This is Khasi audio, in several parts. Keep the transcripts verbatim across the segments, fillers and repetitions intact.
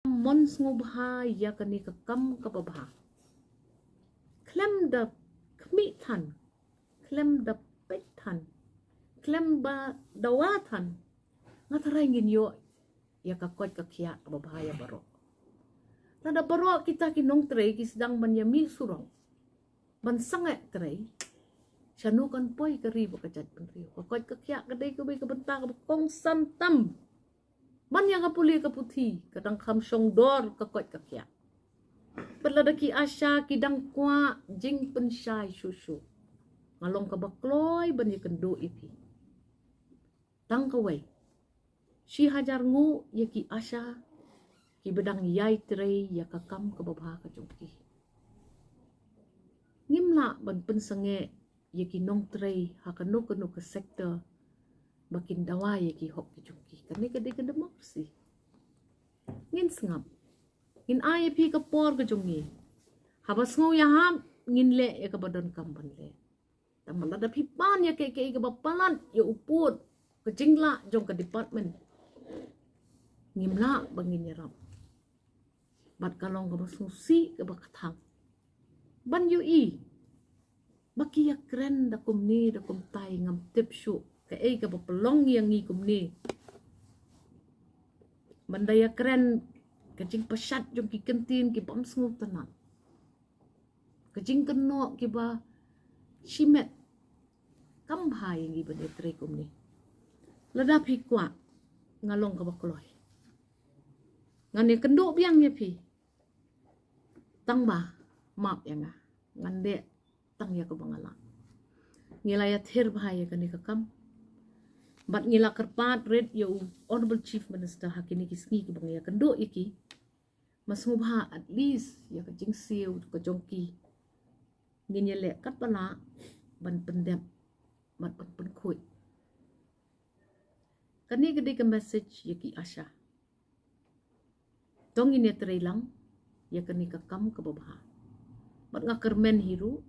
mon sngewbha ïa kane ka kam kaba bha. Khlem da khmih than, khlem da peit than, khlem ba dawa than, nga tharai ngin ïoh ïa ka koit ka khiah kaba bha ïa baroh. Lada baroh kita ki nongtrei ki sdang ban ïa mih surok ban sangeh trei, shano kan poi ka ri bad ka jaitbynriew? Ka koit ka khiah ka dei kawei ka bynta kaba kongsan tam. Ban ïa ka pule ka puthi ka dang kham shong dor ka koit ka khiah. Bad lada ki ASHA ki dang kwah jingpynshai shuh shuh, nga long kaba kloi ban ïakynduh ïa phi. Tang kawei, shi hajar nguh ïa ki ASHA kiba dang ïai trei ïa ka kam kaba bha ka jong ki. Ngim lah ban pynsangeh ïa ki nongtrei ha kano kano ka sector ba kin dawa ïa ki hok ki jong ki. Kane ka dei ka democracy. Ngin sngap, ngin ai ïa phi ka por ka jong ngi. Haba sngew ïahap, ngin leh ïa kaba donkam ban leh. Tangba lada phi pan ïa kaei kaei kaba palat ïa u pud ka jinglah jong ka department, ngim lah ba ngin ïarap. Bad ka long kaba sngewsih kaba kthang ban ïohi ba ki ïakren da kumne da kumtai. Ngam tip shuh kaei kaba pynlong ïa ngi kumne ban da ïakren ka jingpashat jong ki kyntien ki bym sngewtynnat, ka jingkynnoh kiba shimet. Kam bha ïa ngi ban ïatrei kumne. Lada phi kwah, nga long kaba kloi, ngan ïakynduh biang ïa phi. Tangba map ïa nga, ngan leh tang ïa kaba nga lah. Ngi la ïathir bha ïa kane ka kam bad ngi la kyrpad rit ïa u Honourable Chief Minister ha kine ki sngi kiba ngi ïakynduh ïa ki. Ma sngewbha at least ïa ka jingsiew ka jong ki ngin ïaleh katba lah ban pyndep bad ban pynkhuid. Kane ka dei ka message ïa ki ASHA. To ngin ïatrei lang ïa kane ka kam kaba bha. Bad nga kyrmen hi ruh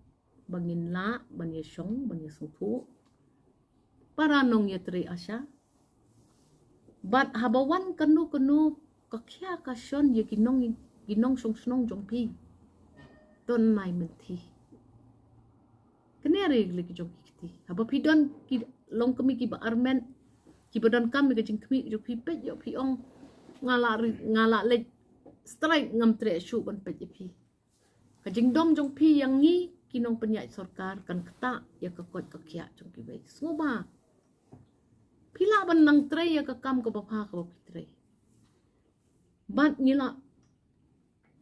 ba ngin lah ban ïashong ban ïasngewthuh para nongïatrei ASHA. Bad haba wan kano kano ka khia ka shon ïa ki nong, ki nongshong shnong jong phi, to nai mynthi. Kane re ki jong ki kti. Haba phi don ki longkmie kiba armet, kiba donkam ïa ka jingkhmih jong phi, peit ïoh phi ong, nga la ri-, nga la leit strike, ngam treh shuh ban peit ïa phi. Ka jingdom jong phi ïa ngi ki nongpynïaid sorkar kan ktah ïa ka koit ka khiah jong kiwei. Sngewbha phi lah ban nang trei ïa ka kam kaba bha kaba phi trei. Bad ngi la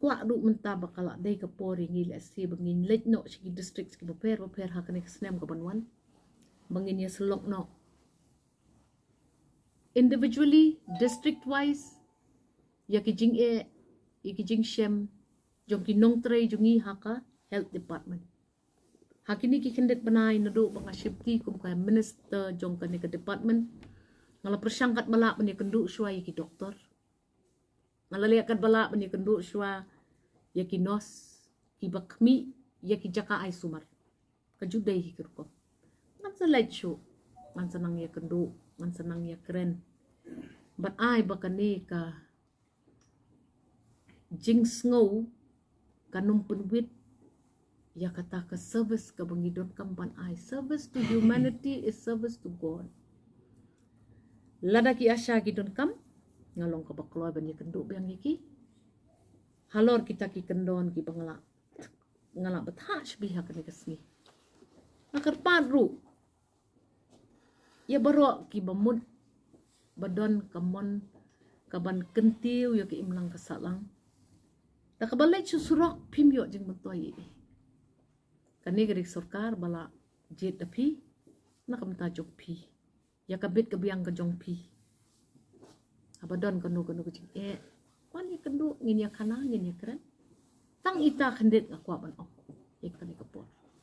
kwah ruh mynta ba ka la dei ka por ïa ngi lehse ba ngin leit noh sha ki district kiba pher ba pher ha kane ka snem kaban wan, ba ngin ïasyllok noh individually, district wise, ïa ki jingeh, ïa ki jingshem jong ki nongtrei jong ngi ha ka health department. Ha kine ki khyndiat bnai naduh ba nga shim kti kum ka minister jong kane ka department, nga la pyrshang katba lah ban ïakynduh shuwa ïa ki doktor. Nga la leh katba lah ban ïakynduh shuwa ïa ki nurse kiba khmih ïa ki jaka ai sumar. Ka ju dei hi ka rukom. Ngan sa leit shuh, ngan sa nang ïakynduh, ngan sa nang ïakren. Bad ai ba kane ka jingsngew kan ym pynwit ïa kata ka service kaba ngi donkam ban ai. Service to humanity is service to God. Lada ki ASHA ki donkam, nga long kaba kloi ban ïakynduh biang ïa ki halor kita ki kyndon kiba nga la, nga la bthah shibit ha kane ka sngi. Nga kyrpad ruh ïa baroh kiba mut ba don ka mon kaban kyntiew ïa ka imlang ka sahlang. Da kaba leit sha surok phim ïoh jingmyntoi ei ei. Kane ka dei ka sorkar ba la jied da phi, na ka bynta jong phi, ïa ka bit ka biang ka jong phi. Haba don kano kano ka jingeh, wan ïakynduh, ngin ïakhana, ngin ïakren. Tang ita khyndiat nga kwah ban ong ïa kane ka por.